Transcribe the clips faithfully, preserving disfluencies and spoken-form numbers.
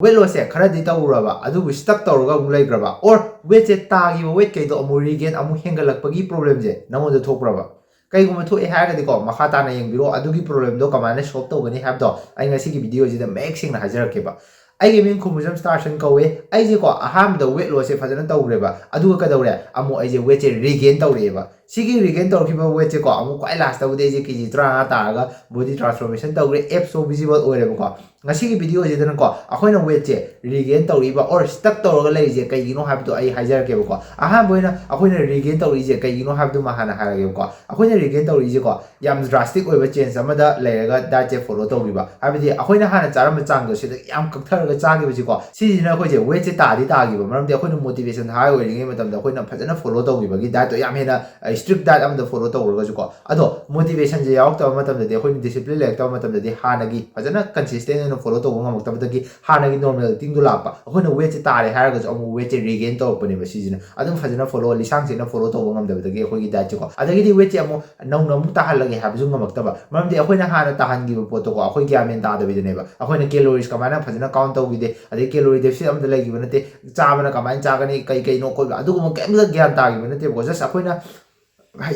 weight lossꯁꯦ ꯈꯔꯗꯤ ꯇꯧꯔꯨꯔꯕ, ꯑꯗꯨꯕꯨ stuck ꯇꯧꯔꯒ ꯑꯃꯨꯛ ꯂꯩꯈ꯭ꯔꯕ, or weightꯁꯦ ꯇꯥꯈꯤꯕ weight ꯀꯩꯗꯣ ꯑꯃꯨꯛ regain ꯑꯃꯨꯛ ꯍꯦꯟꯒꯠꯂꯛꯄꯒꯤ problemꯁꯦ ꯅꯉꯣꯟꯗ ꯊꯣꯛꯄ꯭ꯔꯕ? ꯀꯩꯒꯨꯝꯕ ꯊꯣꯛꯑꯦ ꯍꯥꯏꯔꯒꯗꯤꯀꯣ, ꯃꯈꯥ ꯇꯥꯅ ꯌꯦꯡꯕꯤꯔꯣ, ꯑꯗꯨꯒꯤ problemꯗꯣ ꯀꯃꯥꯏꯅ solve ꯇꯧꯒꯅꯤ ꯍꯥꯏꯕꯗꯣ ꯑꯩ ꯉꯁꯤꯒꯤ videoꯁꯤꯗ ꯃꯌꯦꯛ ꯁꯦꯡꯅ ꯍꯥꯏꯖꯔꯛꯀꯦꯕ꯫ ꯑꯩꯒꯤ ꯃꯤꯡ ꯈꯨꯃꯨꯖꯝ ꯁ꯭ꯇꯥꯔꯁꯟ ꯀꯧꯋꯦ꯫ ꯑꯩꯁꯦꯀꯣ ꯑꯍꯥꯟꯕꯗ weight lossꯁꯦ ꯐꯖꯅ ꯇꯧꯈ꯭ꯔꯦꯕ, ꯑꯗꯨꯒ ꯀꯩꯗꯧꯔꯦ, ꯑꯃꯨꯛ ꯑꯩꯁꯦ weightꯁꯦ regain ꯇꯧꯔꯛꯑꯦꯕ꯫ ꯁꯤꯒꯤ regain ꯇꯧꯔꯛꯈꯤꯕ weightꯁꯦꯀꯣ ꯑꯃꯨꯛ ꯈ꯭ꯋꯥꯏ lastꯇꯕꯨꯗꯤ ꯑꯩꯁꯦ ꯀꯦ ꯖꯤ ꯇꯔꯥꯃꯉꯥ ꯇꯥꯔꯒ body transformation ꯇꯧꯈ꯭ꯔꯦ, abs so visible ꯑꯣꯏꯔꯦꯕꯀꯣ꯫ ꯉꯁꯤꯒꯤ videoꯁꯤꯗꯅꯀꯣ ꯑꯩꯈꯣꯏꯅ weightꯁꯦ regain ꯇꯧꯔꯛꯏꯕ or stuck ꯇꯧꯔꯒ ꯂꯩꯔꯤꯁꯦ ꯀꯩꯒꯤꯅꯣ ꯍꯥꯏꯕꯗꯣ ꯑꯩ ꯍꯥꯏꯖꯔꯛꯀꯦꯕꯀꯣ꯫ ꯑꯍꯥꯟꯕ ꯑꯣꯏꯅ ꯑꯩꯈꯣꯏꯅ regain ꯇꯧꯔꯛꯏꯁꯦ ꯀꯩꯒꯤꯅꯣ ꯍꯥꯏꯕꯗꯨꯃ ꯍꯥꯟꯅ ꯍꯥꯏꯔꯒꯦꯕꯀꯣ꯫ ꯑꯩꯈꯣꯏꯅ regain ꯇꯧꯔꯛꯏꯁꯦꯀꯣ ꯌꯥꯝ drastic ꯑꯣꯏꯕ change ꯑꯃꯗ ꯂꯩꯔꯒ dietꯁꯦ follow ꯇꯧꯈꯤꯕ, ꯍꯥꯏꯕꯗꯤ ꯑꯩꯈꯣꯏꯅ ꯍꯥꯟꯅ ꯆꯥꯔꯝꯕ ꯆꯥꯡꯗꯣ ꯁꯤꯗ ꯌꯥꯝ ꯀꯛꯊꯔꯒ ꯆꯥꯈꯤꯕꯁꯤꯀꯣ, ꯁꯤꯁꯤꯅ ꯑꯩꯈꯣꯏꯁꯦ weightꯁꯦ ꯇꯥꯗꯤ ꯇꯥꯈꯤꯕ, ꯃꯔꯝꯗꯤ ꯑꯩꯈꯣꯏꯅ motivation high ꯑꯣꯏꯔꯤꯉꯩ ꯃꯇꯝꯗ ꯑꯩꯈꯣꯏꯅ ꯐꯖꯅ follow ꯇꯧꯈꯤꯕꯒꯤ dietꯇꯣ ꯌꯥꯝ ꯍꯦꯟꯅ strict diet ꯑꯃꯗ follow ꯇꯧꯔꯒꯁꯨꯀꯣ꯫ ꯑꯗꯣ motivationꯁꯦ ꯌꯥꯎꯔꯛꯇꯕ ꯃꯇꯝꯗꯗꯤ, ꯑꯩꯈꯣꯏꯅ discipline ꯂꯩꯔꯛꯇꯕ ꯃꯇꯝꯗꯗꯤ, ꯍꯥꯟꯅꯒꯤ ꯐꯖꯅ consistent ꯑꯣꯏꯅ follow ꯇꯧꯕ ꯉꯝꯃꯛꯇꯕꯗꯒꯤ ꯍꯥꯟꯅꯒꯤ normal eatingꯗꯣ ꯂꯥꯛꯄ, ꯑꯩꯈꯣꯏꯅ weightꯁꯦ ꯇꯥꯔꯦ ꯍꯥꯏꯔꯒꯁꯨ ꯑꯃꯨꯛ weightꯁꯦ regain ꯇꯧꯔꯛꯄꯅꯦꯕ꯫ ꯁꯤꯁꯤꯅ ꯑꯗꯨꯝ ꯐꯖꯅ follow, ꯂꯤꯁꯥꯡꯁꯤꯟꯅ follow ꯇꯧꯕ ꯉꯝꯗꯕꯗꯒꯤ ꯑꯩꯈꯣꯏꯒꯤ dietꯁꯦꯀꯣ꯫ ꯑꯗꯒꯤꯗꯤ weightꯁꯦ ꯑꯃꯨꯛ ꯅꯧꯅ ꯑꯃꯨꯛ ꯇꯥꯍꯜꯂꯒꯦ ꯍꯥꯏꯕꯁꯨ ꯉꯝꯃꯛꯇꯕ, ꯃꯔꯝꯗꯤ ꯑꯩꯈꯣꯏꯅ ꯍꯥꯟꯅ ꯇꯥꯍꯟꯈꯤꯕ ꯄꯣꯠꯇꯣꯀꯣ ꯑꯩꯈꯣꯏ ꯒ꯭ꯌꯥꯟ ꯃꯦꯟ ꯇꯥꯗꯕꯤꯗꯅꯦꯕ꯫ ꯑꯩꯈꯣꯏꯅ calories ꯀꯃꯥꯏꯅ ꯐꯖꯅ count ꯇꯧꯈꯤꯗꯦ, ꯑꯗꯩ calorie deficit ꯑꯝꯇ ꯂꯩꯈꯤꯕ ꯅꯠꯇꯦ, ꯆꯥꯕꯅ ꯀꯃꯥꯏꯅ ꯆꯥꯒꯅꯤ, ꯀꯩ ꯀꯩꯅꯣ ꯈꯣꯠꯄ, ꯑꯗꯨꯒꯨꯝꯕ ꯀꯩꯝꯇ ꯒ꯭ꯌꯥꯟ ꯇꯥꯈꯤꯕ ꯅꯠꯇꯦꯕꯀꯣ꯫ Just ꯑꯩꯈꯣꯏꯅ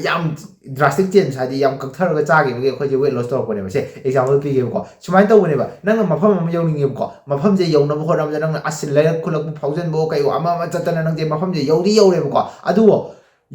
ꯌꯥꯝ drastic change, ꯍꯥꯏꯗꯤ ꯌꯥꯝ ꯀꯛꯊꯔꯒ ꯆꯥꯈꯤꯕꯒꯤ ꯑꯩꯈꯣꯏꯁꯦ weight loss ꯇꯧꯔꯛꯄꯅꯦꯕ꯫ ꯁꯦ example ꯄꯤꯒꯦꯕꯀꯣ꯫ ꯁꯨꯃꯥꯏꯅ ꯇꯧꯕꯅꯦꯕ, ꯅꯪꯅ ꯃꯐꯝ ꯑꯃ ꯌꯧꯅꯤꯡꯉꯦꯕꯀꯣ, ꯃꯐꯝꯁꯦ ꯌꯧꯅꯕ ꯍꯣꯠꯅꯕꯗ ꯅꯪꯅ ꯑꯁ ꯂꯩꯔꯛ ꯈꯨꯜꯂꯛꯄꯨ ꯐꯥꯎꯖꯟꯕꯣ ꯀꯩꯕꯣ ꯑꯃ ꯑꯃ ꯆꯠꯇꯅ ꯅꯪꯁꯦ ꯃꯐꯝꯁꯦ ꯌꯧꯗꯤ ꯌꯧꯔꯦꯕꯀꯣ꯫ ꯑꯗꯨꯕꯨ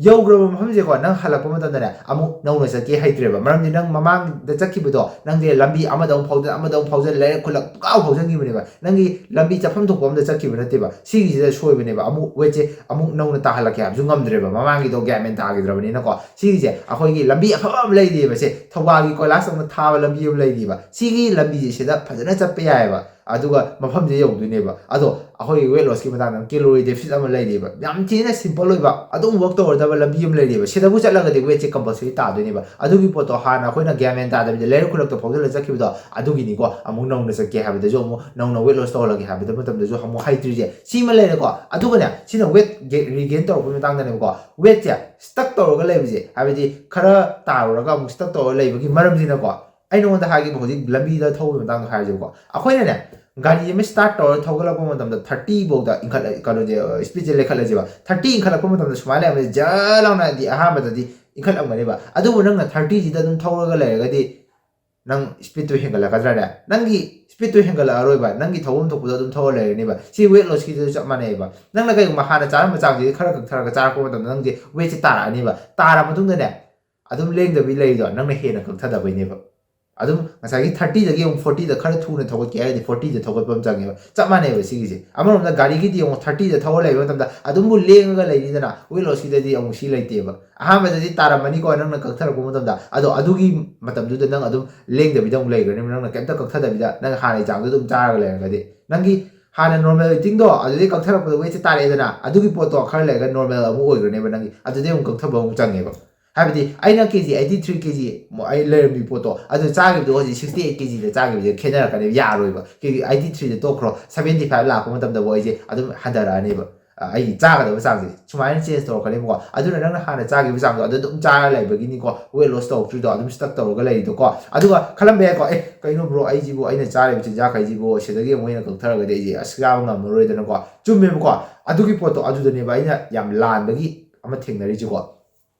ꯌꯧꯈ꯭ꯔꯕ ꯃꯐꯝꯁꯦꯀꯣ, ꯅꯪ ꯍꯜꯂꯛꯄ ꯃꯇꯝꯗꯅꯦ ꯑꯃꯨꯛ ꯅꯧꯅ ꯆꯠꯀꯦ ꯍꯩꯇ꯭ꯔꯦꯕ, ꯃꯔꯝꯗꯤ ꯅꯪ ꯃꯃꯥꯡꯗ ꯆꯠꯈꯤꯕꯗꯣ ꯅꯪꯁꯦ ꯂꯝꯕꯤ ꯑꯃꯗ ꯑꯃꯨꯛ ꯐꯥꯎꯖꯟ, ꯑꯃꯗ ꯑꯃꯨꯛ ꯐꯥꯎꯖꯟ, ꯂꯩꯔꯛ ꯈꯨꯜꯂꯛ ꯄꯨꯡꯀꯥꯎ ꯐꯥꯎꯖꯟꯈꯤꯕꯅꯦꯕ꯫ ꯅꯪꯒꯤ ꯂꯝꯕꯤ ꯆꯠꯐꯝ ꯊꯣꯛꯄ ꯑꯝꯗ ꯆꯠꯈꯤꯕ ꯅꯠꯇꯦꯕ꯫ ꯁꯤꯒꯤꯁꯤꯗ ꯁꯣꯏꯕꯅꯦꯕ꯫ ꯑꯃꯨꯛ weightꯁꯦ ꯑꯃꯨꯛ ꯅꯧꯅ ꯇꯥꯍꯜꯂꯛꯀꯦ ꯍꯥꯏꯕꯁꯨ ꯉꯝꯗ꯭ꯔꯦꯕ, ꯃꯃꯥꯡꯒꯤꯗꯣ ꯒ꯭ꯌꯥꯟ ꯃꯦꯟ ꯇꯥꯈꯤꯗ꯭ꯔꯕꯅꯤꯅꯀꯣ꯫ ꯁꯤꯒꯤꯁꯦ ꯑꯩꯈꯣꯏꯒꯤ ꯂꯝꯕꯤ ꯑꯐꯕ ꯑꯃ ꯂꯩꯔꯤꯕ, ꯁꯦ ꯊꯧꯕꯥꯜꯒꯤ ꯀꯣꯏꯂꯥꯁ ꯇꯧꯅ ꯊꯥꯕ ꯂꯝꯕꯤ ꯑꯃ ꯂꯩꯔꯤꯕ, ꯁꯤꯒꯤ ꯂꯝꯕꯤꯁꯦ ꯁꯤꯗ ꯐꯖꯅ ꯆꯠꯄ ꯌꯥꯏꯑꯕ, ꯑꯗꯨꯒ ꯃꯐꯝꯁꯦ ꯌꯧꯗꯣꯏꯅꯦꯕ꯫ ꯑꯗꯣ ꯑꯩꯈꯣꯏꯒꯤ weight lossꯀꯤ ꯃꯇꯥꯡꯗ calorie deficit ꯑꯃ ꯂꯩꯔꯤꯕ, ꯌꯥꯝ ꯊꯤꯅ simple ꯑꯣꯏꯕ, ꯑꯗꯨꯝ work ꯇꯧꯔꯗꯕ ꯂꯝꯕꯤ ꯑꯃ ꯂꯩꯔꯤꯕ, ꯁꯤꯗꯕꯨ ꯆꯠꯂꯒꯗꯤ weightꯁꯦ compulsory ꯇꯥꯗꯣꯏꯅꯦꯕ꯫ ꯑꯗꯨꯒꯤ ꯄꯣꯠꯇꯣ ꯍꯥꯟꯅ ꯑꯩꯈꯣꯏꯅ ꯒ꯭ꯌꯥꯟ ꯃꯦꯟ ꯇꯥꯗꯕꯤꯗ ꯂꯩꯔꯛ ꯈꯨꯜꯂꯛꯇ ꯐꯥꯎꯖꯜꯂ ꯆꯠꯈꯤꯕꯗꯣ, ꯑꯗꯨꯒꯤꯅꯤꯀꯣ ꯑꯃꯨꯛ ꯅꯧꯅ ꯆꯠꯀꯦ ꯍꯥꯏꯕꯗꯁꯨ, ꯑꯃꯨꯛ ꯅꯧꯅ weight loss ꯇꯧꯍꯜꯂꯒꯦ ꯍꯥꯏꯕꯗ ꯃꯇꯝꯗꯁꯨ ꯑꯃꯨꯛ ꯍꯩꯇ꯭ꯔꯤꯁꯦ꯫ ꯁꯤꯃ ꯂꯩꯔꯦꯀꯣ꯫ ꯑꯗꯨꯒꯅꯦ, ꯁꯤꯅ weight regain ꯇꯧꯔꯛꯄꯒꯤ ꯃꯇꯥꯡꯗꯅꯦꯕꯀꯣ꯫ Weightꯁꯦ stuck ꯇꯧꯔꯒ ꯂꯩꯕꯁꯦ, ꯍꯥꯏꯕꯗꯤ ꯈꯔ ꯇꯥꯔꯨꯔꯒ ꯑꯃꯨꯛ stuck ꯇꯧꯔꯒ ꯂꯩꯕꯒꯤ ꯃꯔꯝꯁꯤꯅꯀꯣ, ꯑꯩ ꯅꯉꯣꯟꯗ ꯍꯥꯏꯈꯤꯕ ꯍꯧꯖꯤꯛ ꯂꯝꯕꯤꯗ ꯊꯧꯕꯒꯤ ꯃꯇꯥꯡꯗꯣ ꯍꯥꯏꯔꯁꯦꯕꯀꯣ꯫ ꯑꯩꯈꯣꯏꯅꯅꯦ, ꯒꯥꯔꯤ ꯑꯃ start ꯇꯧꯔ ꯊꯧꯒꯠꯂꯛꯄ ꯃꯇꯝꯗ thirty ꯐꯥꯎꯗ ꯏꯟꯈꯠꯂ ꯀꯩꯅꯣꯁꯦ, speedꯁꯦ ꯂꯩꯈꯠꯂꯁꯦꯕ, thirty ꯏꯟꯈꯠꯂꯛꯄ ꯃꯇꯝꯗ ꯁꯨꯃꯥꯏꯅ ꯂꯩꯔꯝꯃꯗꯤ ꯖꯔ ꯂꯥꯎꯅꯗꯤ ꯑꯍꯥꯟꯕꯗꯗꯤ ꯏꯟꯈꯠꯂꯝꯒꯅꯦꯕ꯫ ꯑꯗꯨꯕꯨ ꯅꯪꯅ thirtyꯁꯤꯗ ꯑꯗꯨꯝ ꯊꯧꯔꯒ ꯂꯩꯔꯒꯗꯤ ꯅꯪ speedꯇꯨ ꯍꯦꯟꯒꯠꯂꯛꯀꯗ꯭ꯔꯥꯅꯦ? ꯅꯪꯒꯤ speedꯇꯨ ꯍꯦꯟꯒꯠꯂꯛꯑꯔꯣꯏꯕ, ꯅꯪꯒꯤ ꯊꯧꯐꯝ ꯊꯣꯛꯄꯗꯣ ꯑꯗꯨꯝ ꯊꯧꯔ ꯂꯩꯔꯅꯤꯕ꯫ ꯁꯤ weight lossꯀꯤꯗꯨꯁꯨ ꯆꯞ ꯃꯥꯟꯅꯩꯕ꯫ ꯅꯪꯅ ꯀꯩꯒꯨꯝꯕ ꯍꯥꯟꯅ ꯆꯥꯔꯝꯕ ꯆꯥꯡꯁꯤꯗꯤ ꯈꯔ ꯀꯛꯊꯔꯒ ꯆꯥꯔꯛꯄ ꯃꯇꯝꯗ ꯅꯪꯁꯦ weightꯁꯦ ꯇꯥꯔꯛꯑꯅꯤꯕ꯫ ꯇꯥꯔ ꯃꯇꯨꯡꯗꯅꯦ, ꯑꯗꯨꯝ ꯂꯦꯡꯗꯕꯤ ꯂꯩꯔꯤꯗꯣ ꯅꯪꯅ ꯍꯦꯟꯅ ꯀꯛꯊꯗꯕꯩꯅꯦꯕ꯫ ꯑꯗꯨꯝ ꯉꯁꯥꯏꯒꯤ thirtyꯗꯒꯤ ꯑꯃꯨꯛ fortyꯗ ꯈꯔ ꯊꯨꯅ ꯊꯧꯒꯠꯀꯦ ꯍꯥꯏꯔꯗꯤ fortyꯗ ꯊꯧꯒꯠꯄ ꯑꯃ ꯆꯪꯉꯦꯕ꯫ ꯆꯞ ꯃꯥꯟꯅꯩꯕ ꯁꯤꯒꯤꯁꯦ꯫ ꯑꯃꯔꯣꯝꯗ ꯒꯥꯔꯤꯒꯤꯗꯤ ꯑꯃꯨꯛ thirtyꯗ ꯊꯧꯔ ꯂꯩꯕ ꯃꯇꯝꯗ ꯑꯗꯨꯝꯕꯨ ꯂꯦꯡꯉꯒ ꯂꯩꯔꯤꯗꯅ, weight lossꯀꯤꯗꯗꯤ ꯑꯃꯨꯛ ꯁꯤ ꯂꯩꯇꯦꯕ꯫ ꯑꯍꯥꯟꯕꯗꯗꯤ ꯇꯥꯔꯝꯃꯅꯤꯀꯣ ꯅꯪꯅ ꯀꯛꯊꯔꯛꯄ ꯃꯇꯝꯗ, ꯑꯗꯣ ꯑꯗꯨꯒꯤ ꯃꯇꯝꯗꯨꯗ ꯅꯪ ꯑꯗꯨꯝ ꯂꯦꯡꯗꯕꯤꯗ ꯑꯃꯨꯛ ꯂꯩꯈ꯭ꯔꯅꯦꯕ, ꯅꯪꯅ ꯀꯩꯝꯇ ꯀꯛꯊꯗꯕꯤꯗ ꯅꯪ ꯍꯥꯟꯅꯒꯤ ꯆꯥꯡꯗꯣ ꯑꯗꯨꯝ ꯆꯥꯔꯒ ꯂꯩꯔꯒꯗꯤ꯫ ꯅꯪꯒꯤ ꯍꯥꯟꯅ normal eatingꯗꯣ ꯑꯗꯨꯗꯩ ꯀꯛꯊꯔꯛꯄꯗ weightꯁꯦ ꯇꯥꯔꯛꯑꯦꯗꯅ, ꯑꯗꯨꯒꯤ ꯄꯣꯠꯇꯣ ꯈꯔ ꯂꯩꯔꯒ normal ꯑꯃꯨꯛ ꯑꯣꯏꯈ꯭ꯔꯅꯦꯕ ꯅꯪꯒꯤ, ꯑꯗꯨꯗꯩ ꯑꯃꯨꯛ ꯀꯛꯊꯕ ꯑꯃꯨꯛ ꯆꯪꯉꯦꯕ꯫ ꯍꯥꯏꯕꯗꯤ ꯑꯩꯅ KG eighty three KG ꯑꯩ ꯂꯩꯔꯝꯃꯤ ꯄꯣꯠꯇꯣ, ꯑꯗꯨ ꯆꯥꯈꯤꯕꯗꯣ ꯍꯧꯖꯤꯛ sixty eight KGꯗ ꯆꯥꯈꯤꯕꯁꯦ ꯈꯦꯠꯅꯔꯛꯀꯅꯦꯕ, ꯌꯥꯔꯣꯏꯕ꯫ KG eighty threeꯗ ꯇꯣꯛꯈ꯭ꯔꯣ, seventy five ꯂꯥꯛꯄ ꯃꯇꯝꯗꯕꯨ ꯑꯩꯁꯦ ꯑꯗꯨꯝ ꯍꯟꯊꯔꯛꯑꯅꯦꯕ꯫ ꯑ, ꯑꯩꯒꯤ ꯆꯥꯒꯗꯕ ꯆꯥꯡꯁꯦ ꯁꯨꯃꯥꯏꯅ change ꯇꯧꯔꯛꯀꯅꯦꯕꯀꯣ꯫ ꯑꯗꯨꯅ ꯅꯪꯅ ꯍꯥꯟꯅ ꯆꯥꯈꯤꯕ ꯆꯥꯡꯗꯣ ꯑꯗꯨ ꯑꯗꯨꯝ ꯆꯥꯔ ꯂꯩꯕꯒꯤꯅꯤꯀꯣ weight loss ꯇꯧꯔꯛꯇ꯭ꯔꯤꯗꯣ, ꯑꯗꯨꯝ stuck ꯇꯧꯔꯒ ꯂꯩꯔꯤꯗꯣꯀꯣ꯫ ꯑꯗꯨꯒ ꯈꯜꯂꯝꯕ ꯌꯥꯏꯀꯣ, "ꯑꯦ, ꯀꯩꯅꯣ bro, ꯑꯩꯁꯤꯕꯨ ꯑꯩꯅ ꯆꯥꯔꯤꯕ ꯆꯤꯟꯖꯥꯛꯈꯩꯁꯤꯕꯨ ꯁꯤꯗꯒꯤ ꯑꯃꯨꯛ ꯍꯦꯟꯅ ꯀꯛꯊꯔꯒꯗꯤ ꯑꯩꯁꯦ ꯑꯁ ꯆꯥꯕ ꯉꯝꯃꯔꯣꯏꯗꯅꯀꯣ"꯫ ꯆꯨꯝꯃꯦꯕꯀꯣ, ꯑꯗꯨꯒꯤ ꯄꯣꯠꯇꯣ ꯑꯗꯨꯗꯅꯦꯕ ꯑꯩꯅ ꯌꯥꯝ ꯂꯥꯟꯕꯒꯤ ꯑꯃ ꯊꯦꯡꯅꯔꯤꯁꯦꯀꯣ꯫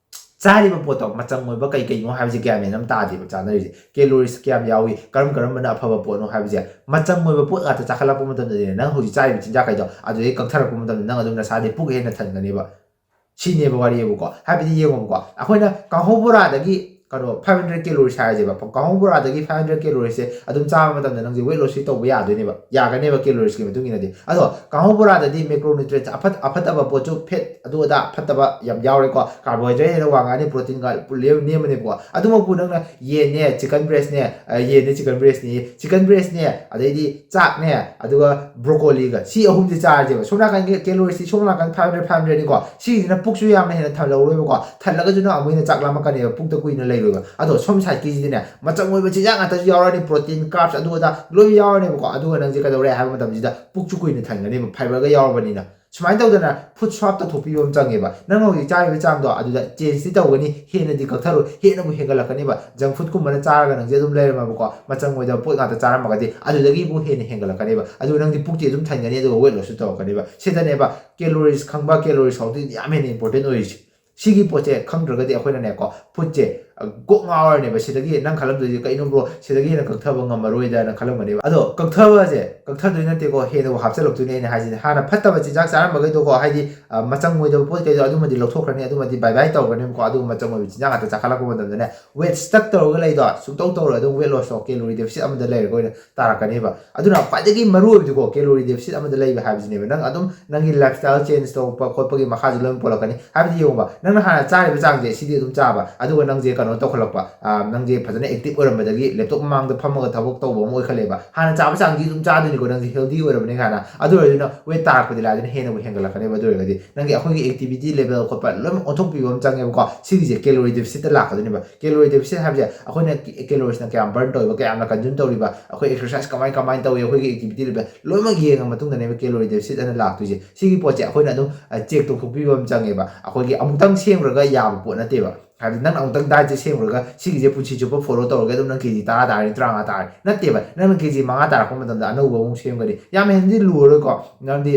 ꯆꯥꯔꯤꯕ ꯄꯣꯠꯇꯣ ꯃꯆꯪ ꯑꯣꯏꯕ ꯀꯩ ꯀꯩꯅꯣ ꯍꯥꯏꯕꯁꯦ ꯒ꯭ꯌꯥꯟ ꯃꯦꯟ ꯑꯃ ꯇꯥꯗꯦꯕ ꯆꯥꯅꯔꯤꯁꯦ꯫ Calories ꯀꯌꯥꯝ ꯌꯥꯎꯏ, ꯀꯔꯝ ꯀꯔꯝꯕꯅ ꯑꯐꯕ ꯄꯣꯠꯅꯣ ꯍꯥꯏꯕꯁꯦ, ꯃꯆꯪ ꯑꯣꯏꯕ ꯄꯣꯠ ꯉꯥꯛꯇ ꯆꯥꯈꯠꯂꯛꯄ ꯃꯇꯝꯗꯗꯤ ꯅꯪ ꯍꯧꯖꯤꯛ ꯆꯥꯔꯤꯕ ꯆꯤꯟꯖꯥꯛꯈꯩꯗꯣ ꯑꯗꯨꯗꯩ ꯀꯛꯊꯔꯛꯄ ꯃꯇꯝꯗ ꯅꯪ ꯑꯗꯨꯝ ꯅꯁꯥꯗꯤ ꯄꯨꯛ ꯍꯦꯟꯅ ꯊꯟꯒꯅꯦꯕ꯫ ꯁꯤꯅꯦꯕ ꯋꯥꯔꯤꯕꯨꯀꯣ꯫ ꯍꯥꯏꯕꯗꯤ ꯌꯦꯡꯉꯣꯕꯀꯣ, ꯑꯩꯈꯣꯏꯅ ꯀꯥꯡꯍꯧ ꯕꯣꯔꯥꯗꯒꯤ ꯀꯩꯅꯣ five hundred calories ꯍꯥꯏꯔꯁꯦꯕ, ꯀꯥꯡꯍꯧ ꯕꯣꯔꯥꯗꯒꯤ five hundred caloriesꯁꯦ ꯑꯗꯨꯝ ꯆꯥꯕ ꯃꯇꯝꯗ ꯅꯪꯁꯦ weight lossꯁꯤ ꯇꯧꯕ ꯌꯥꯗꯣꯏꯅꯦꯕ, ꯌꯥꯒꯅꯦꯕ calories ꯀꯤ ꯃꯇꯨꯡ ꯏꯟꯅꯗꯤ꯫ ꯑꯗꯣ ꯀꯥꯡꯍꯧ ꯕꯣꯔꯥꯗꯗꯤ macronutrients ꯑꯐꯠ-, ꯑꯐꯠꯇꯕ ꯄꯣꯠꯁꯨ, fat ꯑꯗꯨ ꯑꯗꯥ ꯐꯠꯇꯕ ꯌꯥꯝ ꯌꯥꯎꯔꯦꯀꯣ, carbohydrate ꯍꯦꯟꯅ ꯋꯥꯡꯉꯛꯑꯅꯤ, protein ꯒ ꯂꯦꯝ-, ꯅꯦꯝꯃꯅꯦꯕꯀꯣ꯫ ꯑꯗꯨꯃꯛꯄꯨ ꯅꯪꯅ ꯌꯦꯟꯅꯦ, chicken breastꯅꯦ, ꯑ, ꯌꯦꯟꯅꯦ, chicken breastꯅꯦ, chicken breastꯅꯦ, ꯑꯗꯩꯗꯤ ꯆꯥꯛꯅꯦ, ꯑꯗꯨꯒ broccoliꯒ, ꯁꯤ ꯑꯍꯨꯝꯁꯦ ꯆꯥꯔꯁꯦꯕ꯫ ꯁꯣꯝ ꯅꯥꯀꯟꯒꯤ caloriesꯇꯤ ꯁꯣꯝ ꯅꯥꯀꯟ five hundred, five hundredꯅꯤꯀꯣ꯫ ꯁꯤꯁꯤꯅ ꯄꯨꯛꯁꯨ ꯌꯥꯝꯅ ꯍꯦꯟꯅ ꯊꯜꯍꯧꯔꯣꯏꯕꯀꯣ꯫ ꯊꯜꯂꯒꯁꯨ ꯅꯪ ꯑꯃꯨꯛ ꯍꯦꯟꯅ ꯆꯥꯛ ꯂꯥꯝꯃꯛꯀꯅꯦꯕ, ꯄꯨꯛꯇ ꯀꯨꯏꯅ ꯂꯩꯔꯣꯏꯕ꯫ ꯑꯗꯣ ꯁꯣꯝ sideꯀꯤꯁꯤꯗꯤꯅꯦ, ꯃꯆꯪ ꯑꯣꯏꯕ ꯆꯤꯟꯖꯥꯛ ꯉꯥꯛꯇꯁꯨ ꯌꯥꯎꯔꯅꯤ, protein, carbs, ꯑꯗꯨ ꯑꯗꯥ ꯂꯣꯏ ꯌꯥꯎꯔꯅꯦꯕꯀꯣ꯫ ꯑꯗꯨꯒ ꯅꯪꯁꯦ ꯀꯩꯗꯧꯔꯦ ꯍꯥꯏꯕ ꯃꯇꯝꯁꯤꯗ ꯄꯨꯛꯁꯨ ꯀꯨꯏꯅ ꯊꯟꯒꯅꯦꯕ, fiberꯒ ꯌꯥꯎꯔꯕꯅꯤꯅ꯫ ꯁꯨꯃꯥꯏꯅ ꯇꯧꯗꯅ ꯐꯨꯗ ꯁ꯭ꯋꯥꯞ ꯇꯧꯊꯣꯛꯄꯤꯕ ꯑꯃ ꯆꯪꯉꯦꯕ꯫ ꯅꯪ ꯍꯧꯖꯤꯛ ꯆꯥꯔꯤꯕ ꯆꯥꯡꯗꯣ ꯑꯗꯨꯗ ꯆꯦꯟꯖꯇꯤ ꯇꯧꯒꯅꯤ, ꯍꯦꯟꯅꯗꯤ ꯀꯛꯊꯔꯣꯏ, ꯍꯦꯟꯅꯕꯨ ꯍꯦꯟꯒꯠꯂꯛꯀꯅꯦꯕ꯫ ꯖꯪ ꯐꯨꯗꯀꯨꯝꯕꯅ ꯆꯥꯔꯒ ꯅꯪꯁꯦ ꯑꯗꯨꯝ ꯂꯩꯔꯝꯃꯕꯀꯣ, ꯃꯆꯪ ꯑꯣꯏꯗꯕ ꯄꯣꯠ ꯉꯥꯛꯇ ꯆꯥꯔꯝꯃꯒꯗꯤ ꯑꯗꯨꯗꯒꯤꯕꯨ ꯍꯦꯟꯅ ꯍꯦꯟꯒꯠꯂꯛꯀꯅꯦꯕ꯫ ꯑꯗꯨ ꯅꯪꯗꯤ ꯄꯨꯛꯇꯤ ꯑꯗꯨꯝ ꯊꯟꯒꯅꯤ, ꯑꯗꯨꯒ ꯋꯦꯠ ꯂꯣꯁꯁꯨ ꯇꯧꯔꯛꯀꯅꯦꯕ꯫ ꯁꯤꯗꯅꯦꯕ ꯀꯦꯂꯣꯔꯤꯁ ꯈꯪꯕ, ꯀꯦꯂꯣꯔꯤꯁ ꯍꯥꯎꯗꯤ ꯌꯥꯝ ꯍꯦꯟꯅ ꯏꯝꯄꯣꯔꯇꯦꯟ ꯑꯣꯏꯔꯤꯁꯦ꯫ ꯁꯤꯒꯤ ꯄꯣꯠꯁꯦ ꯈꯪꯗ꯭ꯔꯒꯗꯤ ꯑꯩꯈꯣꯏꯅꯅꯦꯀꯣ, ꯐꯨꯗꯁꯦ ꯀꯣꯛ ꯉꯥꯎꯔꯅꯦꯕ꯫ ꯁꯤꯗꯒꯤ ꯅꯪ ꯈꯜꯂꯝꯗꯣꯏꯁꯦ, "ꯀꯩꯅꯣ ꯕ꯭ꯔꯣ, ꯁꯤꯗꯒꯤ ꯍꯦꯟꯅ ꯀꯛꯊꯕ ꯉꯝꯃꯔꯣꯏꯗꯅ" ꯈꯜꯂꯝꯒꯅꯦꯕ꯫ ꯑꯗꯣ ꯀꯛꯊꯕꯁꯦ ꯀꯛꯊꯗꯣꯏ ꯅꯠꯇꯦꯀꯣ, ꯍꯦꯟꯅꯕꯨ ꯍꯥꯞꯆꯤꯜꯂꯛꯇꯣꯏꯅꯦ꯫ ꯑꯩꯅ ꯍꯥꯏꯁꯤꯅꯦ, ꯍꯥꯟꯅ ꯐꯠꯇꯕ ꯆꯤꯟꯖꯥꯛ ꯆꯥꯔꯝꯕꯈꯩꯗꯣꯀꯣ, ꯍꯥꯏꯗꯤ ꯑ, ꯃꯆꯪ ꯑꯣꯏꯗꯕ ꯄꯣꯠ ꯀꯩꯗꯣ, ꯑꯗꯨꯃꯗꯤ ꯂꯧꯊꯣꯛꯈ꯭ꯔꯅꯤ, ꯑꯗꯨꯃꯗꯤ ꯕꯥꯏ ꯕꯥꯏ ꯇꯧꯈ꯭ꯔꯅꯤꯕꯀꯣ꯫ ꯑꯗꯨꯒ ꯃꯆꯪ ꯑꯣꯏꯕ ꯆꯤꯟꯖꯥꯛ ꯉꯥꯛꯇ ꯆꯥꯈꯠꯂꯛꯄ ꯃꯇꯝꯗꯅꯦ, ꯋꯦꯠ ꯁ꯭ꯇꯛ ꯇꯧꯔꯒ ꯂꯩꯗꯣ ꯁꯨꯡꯇꯧ ꯇꯧꯔꯣꯏ꯫ ꯑꯗꯨꯝ ꯋꯦꯠ ꯂꯣꯁꯇꯣ ꯀꯦꯂꯣꯔꯤ ꯗꯦꯐꯤꯁꯤꯠ ꯑꯃꯗ ꯂꯩꯔꯒ ꯑꯣꯏꯅ ꯇꯥꯔꯛꯀꯅꯦꯕ꯫ ꯑꯗꯨꯅ ꯈ꯭ꯋꯥꯏꯗꯒꯤ ꯃꯔꯨ ꯑꯣꯏꯕꯗꯤꯀꯣ, ꯀꯦꯂꯣꯔꯤ ꯗꯦꯐꯤꯁꯤꯠ ꯑꯃꯗ ꯂꯩꯕ ꯍꯥꯏꯕꯁꯤꯅꯦꯕ꯫ ꯅꯪ ꯑꯗꯨꯝ ꯅꯪꯒꯤ ꯂꯥꯏꯐ ꯁ꯭ꯇꯥꯏꯜ ꯆꯦꯟꯖ ꯇꯧꯔꯛꯄ ꯈꯣꯠꯄꯒꯤ ꯃꯈꯥꯁꯨ ꯂꯣꯏꯅ ꯄꯣꯜꯂꯛꯀꯅꯤ꯫ ꯍꯥꯏꯕꯗꯤ ꯌꯦꯡꯉꯣꯕ, ꯅꯪꯅ ꯍꯥꯟꯅ ꯆꯥꯔꯤꯕ ꯆꯥꯡꯁꯦ ꯁꯤꯗꯤ ꯑꯗꯨꯝ ꯆꯥꯕ, ꯑꯗꯨꯒ ꯅꯪꯁꯦ ꯀꯩꯅꯣ ꯇꯧꯈꯠꯂꯛꯄ, ꯑ, ꯅꯪꯁꯦ ꯐꯖꯅ ꯑꯦꯛꯇꯤꯚ ꯑꯣꯏꯔꯝꯕꯗꯒꯤ ꯂꯦꯞꯇꯣꯞ ꯃꯃꯥꯡꯗ ꯐꯝꯃꯒ ꯊꯕꯛ ꯇꯧꯕ ꯑꯃ ꯑꯣꯏꯈꯠꯂꯦꯕ꯫ ꯍꯥꯟꯅ ꯆꯥꯕ ꯆꯥꯡꯗꯤ ꯑꯗꯨꯝ ꯆꯥꯗꯣꯏꯅꯤꯀꯣ, ꯅꯪꯁꯦ ꯍꯦꯜꯗꯤ ꯑꯣꯏꯔꯕꯅꯤ ꯀꯥꯏꯅ꯫ ꯑꯗꯨ ꯑꯣꯏꯔꯁꯨ ꯅꯪ ꯋꯦꯠ ꯇꯥꯔꯛꯄꯗꯤ ꯂꯥꯏꯗꯅ ꯍꯦꯟꯅꯕꯨ ꯍꯦꯟꯒꯠꯂꯛꯀꯅꯦꯕ꯫ ꯑꯗꯨ ꯑꯣꯏꯔꯒꯗꯤ ꯅꯪꯒꯤ ꯑꯩꯈꯣꯏꯒꯤ ꯑꯦꯛꯇꯤꯚꯤꯇꯤ ꯂꯦꯚꯦꯜ ꯈꯣꯠꯄ ꯂꯣꯏꯅꯃꯛ ꯑꯣꯟꯊꯣꯛꯄꯤꯕ ꯑꯃ ꯆꯪꯉꯦꯕꯀꯣ꯫ ꯁꯤꯒꯤꯁꯦ ꯀꯦꯂꯣꯔꯤ ꯗꯦꯐꯤꯁꯤꯠꯇ ꯂꯥꯛꯀꯗꯣꯏꯅꯦꯕ꯫ ꯀꯦꯂꯣꯔꯤ ꯗꯦꯐꯤꯁꯤꯠ ꯍꯥꯏꯕꯁꯦ ꯑꯩꯈꯣꯏꯅ ꯀꯦꯂꯣꯔꯤꯁꯅ ꯀꯌꯥꯝ ꯕꯔꯟ ꯇꯧꯔꯤꯕ, ꯀꯌꯥꯝꯅ ꯀꯟꯖꯨꯝ ꯇꯧꯔꯤꯕ, ꯑꯩꯈꯣꯏ ꯑꯦꯛꯁꯔꯁꯥꯏꯁ ꯀꯃꯥꯏ ꯀꯃꯥꯏꯅ ꯇꯧꯏ, ꯑꯩꯈꯣꯏꯒꯤ ꯑꯦꯛꯇꯤꯚꯤꯇꯤ ꯂꯦꯚꯦꯜ ꯂꯣꯏꯅꯃꯛ ꯌꯦꯡꯉ ꯃꯇꯨꯡꯗꯅꯦꯕ ꯀꯦꯂꯣꯔꯤ ꯗꯦꯐꯤꯁꯤꯠ ꯑꯅ ꯂꯥꯛꯇꯣꯏꯁꯦ꯫ ꯁꯤꯒꯤ ꯄꯣꯠꯁꯦ ꯑꯩꯈꯣꯏꯅ ꯑꯗꯨꯝ, ꯑ, ꯆꯦꯛ ꯇꯧꯊꯣꯛꯄꯤꯕ ꯑꯃ ꯆꯪꯉꯦꯕ꯫ ꯑꯩꯈꯣꯏꯒꯤ ꯑꯃꯨꯛꯇꯪ ꯁꯦꯝꯈ꯭ꯔꯒ ꯌꯥꯕ ꯄꯣꯠ ꯅꯠꯇꯦꯕ꯫ ꯍꯥꯏꯕꯗꯤ ꯅꯪꯅ ꯑꯃꯨꯛꯇꯪ ꯗꯥꯏꯠꯁꯦ ꯁꯦꯝꯈ꯭ꯔꯒ ꯁꯤꯒꯤꯁꯦ ꯄꯨꯟꯁꯤ ꯆꯨꯞꯄ ꯐꯣꯂꯣ ꯇꯧꯔꯒ ꯑꯗꯨꯝ ꯅꯪ ꯀꯦ ꯖꯤ ꯇꯔꯥ ꯇꯥꯔꯅꯤ, ꯇꯔꯥꯃꯉꯥ ꯇꯥꯔꯅꯤ, ꯅꯠꯇꯦꯕ꯫ ꯅꯪꯅ ꯀꯦ ꯖꯤ ꯃꯉꯥ ꯇꯥꯔꯛꯄ ꯃꯇꯝꯗ ꯑꯅꯧꯕ ꯑꯃꯨꯛ ꯁꯦꯝꯒꯅꯤ꯫ ꯌꯥꯝ ꯍꯦꯟꯅꯗꯤ ꯂꯨꯔꯔꯣꯏꯀꯣ, ꯃꯔꯝꯗꯤ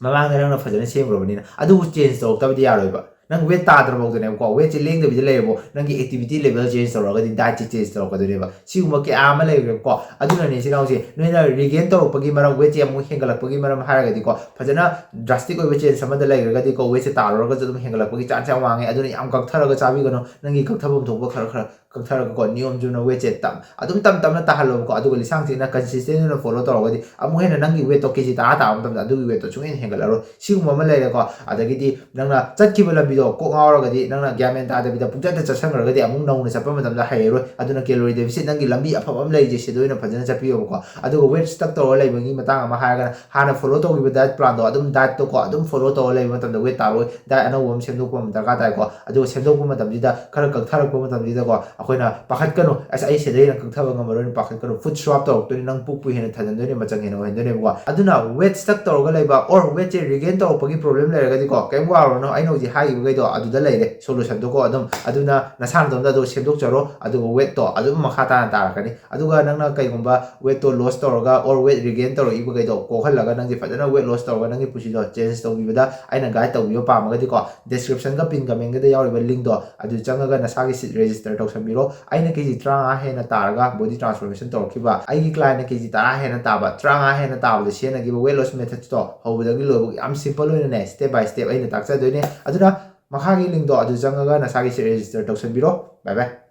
ꯃꯃꯥꯡꯗ ꯅꯪꯅ ꯐꯖꯅ ꯁꯦꯝꯈ꯭ꯔꯕꯅꯤꯅ꯫ ꯑꯗꯨꯕꯨ ꯆꯦꯟꯖ ꯇꯧꯔꯛꯇꯕꯗꯤ ꯌꯥꯔꯣꯏꯕ꯫ ꯅꯪ ꯋꯦꯠ ꯇꯥꯗ꯭ꯔꯐꯥꯎꯗꯅꯦꯕꯀꯣ, ꯋꯦꯠꯁꯦ ꯂꯦꯡꯗꯕꯤꯗ ꯂꯩꯔꯕꯣ, ꯅꯪꯒꯤ ꯑꯦꯛꯇꯤꯚꯤꯇꯤ ꯂꯦꯚꯦꯜ ꯆꯦꯟꯖ ꯇꯧꯔꯒꯗꯤ ꯗꯥꯏꯠꯁꯦ ꯆꯦꯟꯖ ꯇꯧꯔꯛꯀꯗꯣꯏꯅꯦꯕ꯫ ꯁꯤꯒꯨꯝꯕ ꯀꯌꯥ ꯑꯃ ꯂꯩꯈ꯭ꯔꯦꯕꯀꯣ꯫ ꯑꯗꯨꯅꯅꯦ, ꯏꯆꯤꯜ ꯏꯅꯥꯎꯁꯦ, ꯅꯣꯏꯅ ꯔꯤꯒꯦꯟ ꯇꯧꯔꯛꯄꯒꯤ ꯃꯔꯝ, ꯋꯦꯠꯁꯦ ꯑꯃꯨꯛ ꯍꯦꯟꯒꯠꯂꯛꯄꯒꯤ ꯃꯔꯝ ꯍꯥꯏꯔꯒꯗꯤꯀꯣ, ꯐꯖꯅ ꯗ꯭ꯔꯥꯁꯇꯤꯛ ꯑꯣꯏꯕ ꯆꯦꯟꯖ ꯑꯃꯗ ꯂꯩꯈ꯭ꯔꯒꯗꯤꯀꯣ, ꯋꯦꯠꯁꯦ ꯇꯥꯔꯨꯔꯒꯁꯨ ꯑꯗꯨꯝ ꯍꯦꯟꯒꯠꯂꯛꯄꯒꯤ ꯆꯥꯟꯁ ꯌꯥꯝ ꯋꯥꯡꯉꯦ꯫ ꯑꯗꯨꯅ ꯌꯥꯝ ꯀꯛꯊꯔꯒ ꯆꯥꯕꯤꯒꯅꯨ꯫ ꯅꯪꯒꯤ ꯀꯛꯊꯐꯝ ꯊꯣꯛꯄ ꯈꯔ ꯈꯔ ꯀꯛꯊꯔꯒꯀꯣ, ꯅꯤꯌꯣꯝ ꯆꯨꯝꯅ ꯋꯦꯠꯁꯦ ꯇꯞ-, ꯑꯗꯨꯝ ꯇꯞ ꯇꯞꯅ ꯇꯥꯍꯜꯂꯣꯕꯀꯣ꯫ ꯑꯗꯨꯒ ꯂꯤꯁꯥꯡ ꯆꯦꯠꯅ ꯀꯟꯁꯤꯁꯇꯦꯟ ꯑꯣꯏꯅ ꯐꯣꯂꯣ ꯇꯧꯔꯒꯗꯤ ꯑꯃꯨꯛ ꯍꯦꯟꯅ ꯅꯪꯒꯤ ꯋꯦꯠꯇꯣ ꯀꯦ ꯖꯤ ꯇꯔꯥ ꯇꯥꯕ ꯃꯇꯝꯗ ꯑꯗꯨꯒꯤ ꯋꯦꯠꯇꯣ ꯁꯨꯡꯍꯦꯟ ꯍꯦꯟꯒꯠꯂꯔꯣꯏ꯫ ꯁꯤꯒꯨꯝꯕ ꯑꯃ ꯂꯩꯔꯦꯀꯣ꯫ ꯑꯗꯒꯤꯗꯤ ꯅꯪꯅ ꯆꯠꯈꯤꯕ ꯂꯝꯕꯤꯗꯣ ꯀꯣꯛ ꯉꯥꯎꯔꯒꯗꯤ, ꯅꯪꯅ ꯒ꯭ꯌꯥꯟ ꯃꯦꯟ ꯇꯥꯗꯕꯤꯗ ꯄꯨꯡꯆꯠꯇ ꯆꯠꯁꯟꯈ꯭ꯔꯒꯗꯤ ꯑꯃꯨꯛ ꯅꯧꯅ ꯆꯠꯄ ꯃꯇꯝꯗ ꯍꯩꯔꯔꯣꯏ꯫ ꯑꯗꯨꯅ ꯀꯦꯂꯣꯔꯤ ꯗꯦꯐꯤꯁꯤꯠ, ꯅꯪꯒꯤ ꯂꯝꯕꯤ ꯑꯐꯕ ꯑꯃ ꯂꯩꯔꯤꯁꯦ ꯁꯤꯗ ꯑꯣꯏꯅ ꯐꯖꯅ ꯆꯠꯄꯤꯌꯣꯕꯀꯣ꯫ ꯑꯗꯨꯒ ꯋꯦꯠ ꯁ꯭ꯇꯛ ꯇꯧꯔ ꯂꯩꯕꯒꯤ ꯃꯇꯥꯡ ꯑꯃ ꯍꯥꯏꯔꯒꯅ, ꯍꯥꯟꯅ ꯐꯣꯂꯣ ꯇꯧꯈꯤꯕ ꯗꯥꯏꯠ ꯄ꯭ꯂꯥꯟꯗꯣ ꯑꯗꯨꯝ, ꯗꯥꯏꯠꯇꯣꯀꯣ, ꯑꯗꯨꯝ ꯐꯣꯂꯣ ꯇꯧꯔ ꯂꯩꯕ ꯃꯇꯝꯗ ꯋꯦꯠ ꯇꯥꯔꯣꯏ꯫ ꯗꯥꯏꯠ ꯑꯅꯧꯕ ꯑꯃ ꯁꯦꯝꯗꯣꯛꯄ ꯑꯃ ꯗꯔꯀꯥꯔ ꯇꯥꯏꯀꯣ꯫ ꯑꯗꯨꯒ ꯁꯦꯝꯗꯣꯛꯄ ꯃꯇꯝꯁꯤꯗ ꯈꯔ ꯀꯛꯊꯔꯛꯄ ꯃꯇꯝꯁꯤꯗꯀꯣ, ꯑꯩꯈꯣꯏꯅ ꯄꯥꯈꯠꯀꯅꯨ, "ꯑꯁ, ꯑꯩ ꯁꯤꯗꯩ ꯍꯦꯟꯅ ꯀꯛꯊꯕ ꯉꯝꯃꯔꯣꯏꯅ" ꯄꯥꯈꯠꯀꯅꯨ꯫ ꯐꯨꯠ ꯁ꯭ꯋꯥꯞ ꯇꯧꯔꯛꯇꯣꯏꯅꯤ, ꯅꯪ ꯄꯨꯛꯄꯨ ꯍꯦꯟꯅ ꯊꯟꯍꯟꯗꯣꯏꯅꯤ, ꯃꯆꯪ ꯍꯦꯟꯅ ꯑꯣꯏꯍꯟꯗꯣꯏꯅꯦꯕꯀꯣ꯫ ꯑꯗꯨꯅ ꯋꯦꯠ ꯁ꯭ꯇꯛ ꯇꯧꯔꯒ ꯂꯩꯕ ꯑꯣꯔ ꯋꯦꯠꯁꯦ ꯔꯤꯒꯦꯟ ꯇꯧꯔꯛꯄꯒꯤ ꯄ꯭ꯔꯣꯕ꯭ꯂꯦꯝ ꯂꯩꯔꯒꯗꯤꯀꯣ, ꯀꯩꯝ ꯋꯥꯔꯨꯔꯅꯨ, ꯑꯩꯅ ꯍꯧꯖꯤꯛ ꯍꯥꯏꯈꯤꯕꯈꯩꯗꯣ ꯑꯗꯨꯗ ꯂꯩꯔꯦ ꯁꯣꯂꯨꯁꯟꯗꯣꯀꯣ꯫ ꯑꯗꯨꯝ ꯑꯗꯨꯅ ꯅꯁꯥ ꯅꯇꯣꯝꯇ ꯑꯗꯨ ꯁꯦꯝꯗꯣꯛꯆꯔꯣ, ꯑꯗꯨꯒ ꯋꯦꯠꯇꯣ ꯑꯗꯨꯝ ꯃꯈꯥ ꯇꯥꯅ ꯇꯥꯔꯛꯀꯅꯤ꯫ ꯑꯗꯨꯒ ꯅꯪꯅ ꯀꯩꯒꯨꯝꯕ ꯋꯦꯠꯇꯣ ꯂꯣꯁ ꯇꯧꯔꯒ ꯑꯣꯔ ꯋꯦꯠ ꯔꯤꯒꯦꯟ ꯇꯧꯔꯛꯏꯕꯈꯩꯗꯣ ꯀꯣꯛꯍꯜꯂꯒ ꯅꯪꯁꯦ ꯐꯖꯅ ꯋꯦꯠ ꯂꯣꯁ ꯇꯧꯔꯒ ꯅꯪꯒꯤ ꯄꯨꯟꯁꯤꯗꯣ ꯆꯦꯟꯖ ꯇꯧꯕꯤꯕꯗ ꯑꯩꯅ ꯒꯥꯏꯗ ꯇꯧꯕꯤꯕ ꯄꯥꯝꯃꯒꯗꯤꯀꯣ, ꯗꯤꯁꯀ꯭ꯔꯤꯞꯁꯟꯒ ꯄꯤꯟ ꯀꯃꯦꯟꯒꯗ ꯌꯥꯎꯔꯤꯕ ꯂꯤꯡꯗꯣ ꯑꯗꯨ ꯆꯪꯉꯒ ꯅꯁꯥꯒꯤ ꯁꯤꯠ ꯔꯦꯖꯤꯁꯇꯔ ꯇꯧꯁꯟꯕꯤꯔꯣ꯫ ꯑꯩꯅ ꯀꯦ ꯖꯤ ꯇꯔꯥꯃꯉꯥ ꯍꯦꯟꯅ ꯇꯥꯔꯒ ꯕꯣꯗꯤ ꯇ꯭ꯔꯥꯟꯁꯐꯣꯔꯃꯦꯁꯟ ꯇꯧꯔꯛꯈꯤꯕ, ꯑꯩꯒꯤ ꯀ꯭ꯂꯥꯏꯟꯅ ꯀꯦ ꯖꯤ ꯇꯔꯥ ꯍꯦꯟꯅ ꯇꯥꯕ, ꯇꯔꯥꯃꯉꯥ ꯍꯦꯟꯅ ꯇꯥꯕꯗ ꯁꯤꯖꯤꯟꯅꯈꯤꯕ ꯋꯦꯠ ꯂꯣꯁ ꯃꯦꯊꯠꯇꯣ ꯍꯧꯕꯗꯒꯤ ꯂꯣꯏꯕ ꯌꯥꯝ ꯁꯤꯝꯄꯜ ꯑꯣꯏꯅꯅꯦ, ꯁ꯭ꯇꯦꯞ ꯕꯥꯏ ꯁ꯭ꯇꯦꯞ ꯑꯩꯅ ꯇꯥꯛꯆꯗꯣꯏꯅꯦ꯫ ꯑꯗꯨꯅ ꯃꯈꯥꯒꯤ ꯂꯤꯡꯗꯣ ꯑꯗꯨ ꯆꯪꯉꯒ ꯅꯁꯥꯒꯤ ꯁꯤꯠ ꯔꯦꯖꯤꯁꯇꯔ ꯇꯧꯁꯟꯕꯤꯔꯣ꯫ ꯕꯥꯏ ꯕꯥꯏ꯫